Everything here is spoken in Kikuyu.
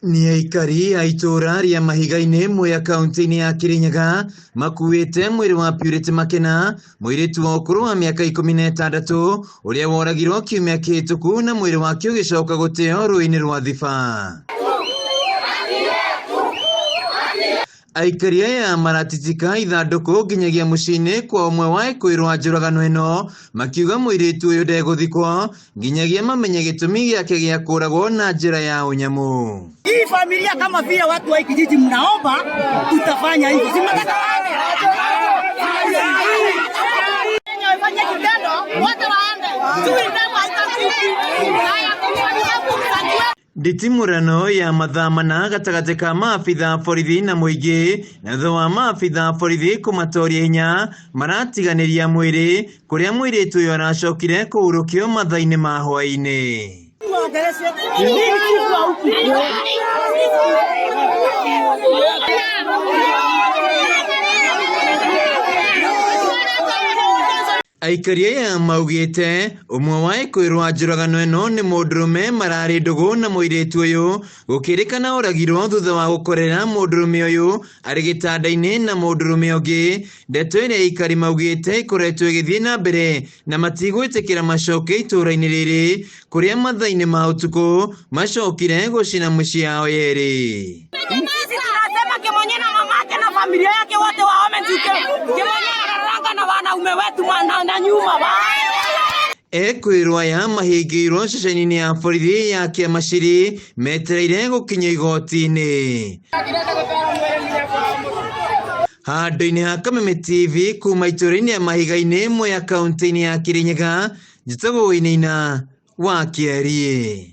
Nĩ aikari a itũũra rĩa Mahiga-inĩ Mwea kaunti-inĩ ya Kirinyaga makuĩte mwĩrĩ wa Purity Makena, mũirĩtu wa ũkũrũ wa mĩaka 16 ũrĩa woragirwo kiumia kĩhĩtũku na mwĩrĩ wake ũgĩcoka gũteo rũĩ-inĩ rwa Thiba. Aikari aya maratitika ithandũkũ nginyagia mũciĩ-inĩ kwa ũmwe wa ekũĩrwo a njũragano ĩno makiuga mũirĩtu ũyũ ndegũthikwo nginyagia mamenye gĩtũmi gĩake gĩa kũragwo na njĩra ya ũnyamũ. Hii familia kama vile watu wa kijiji mnaomba, tutafanya hivyo. Si mnataka Wafanye kitendo wote waende. Nditimũrano ya mathaa mana gatagatĩ ka maabitha a borithi na mũingĩ na thutha wa maabitha a borithi kũmatoria hinya maratiganĩria mwĩrĩ kũrĩa mũirĩtu ũyũ aracokire kũhurũkio mathaa-inĩ ma hwaĩ-inĩ. Aikari aya maugĩte ũmwe wa ekũĩrwo a njũragano ĩno nĩ mũndũrũme mararĩ ndũgũ na mũirĩtu ũyũ gũkĩrĩkana oragirwo thutha wa gũkorera mũndũrũme ũyũ arĩ gĩtanda-inĩ na mũndũrũme ũngĩ. Ndeto ĩrĩa aikari maugĩte ĩkoretwo ĩgĩthiĩ na mbere na matigwĩtĩkĩra macoke itũũra-inĩ rĩrĩ kũrĩa mathaa-inĩ ma ũtukũ macokire gũcina mĩciĩ yao yerĩ. Sisi tunasema Kimonye na mamake na familia yake wote waome njuke. Kimonye anararanga na wanaume wetu na nyuma wa. Ekwĩrwo aya mahingĩirwo ceceni-inĩ ya borithi ya Kĩamaciri metereire gũkinyio igoti-inĩ. Handũ-inĩ ha Kameme TV kuma itũũra-inĩ rĩa Mahiga-inĩ Mwea kaunti-inĩ ya Kirinyaga, njĩtagwo Wainaina wa Kĩariĩ.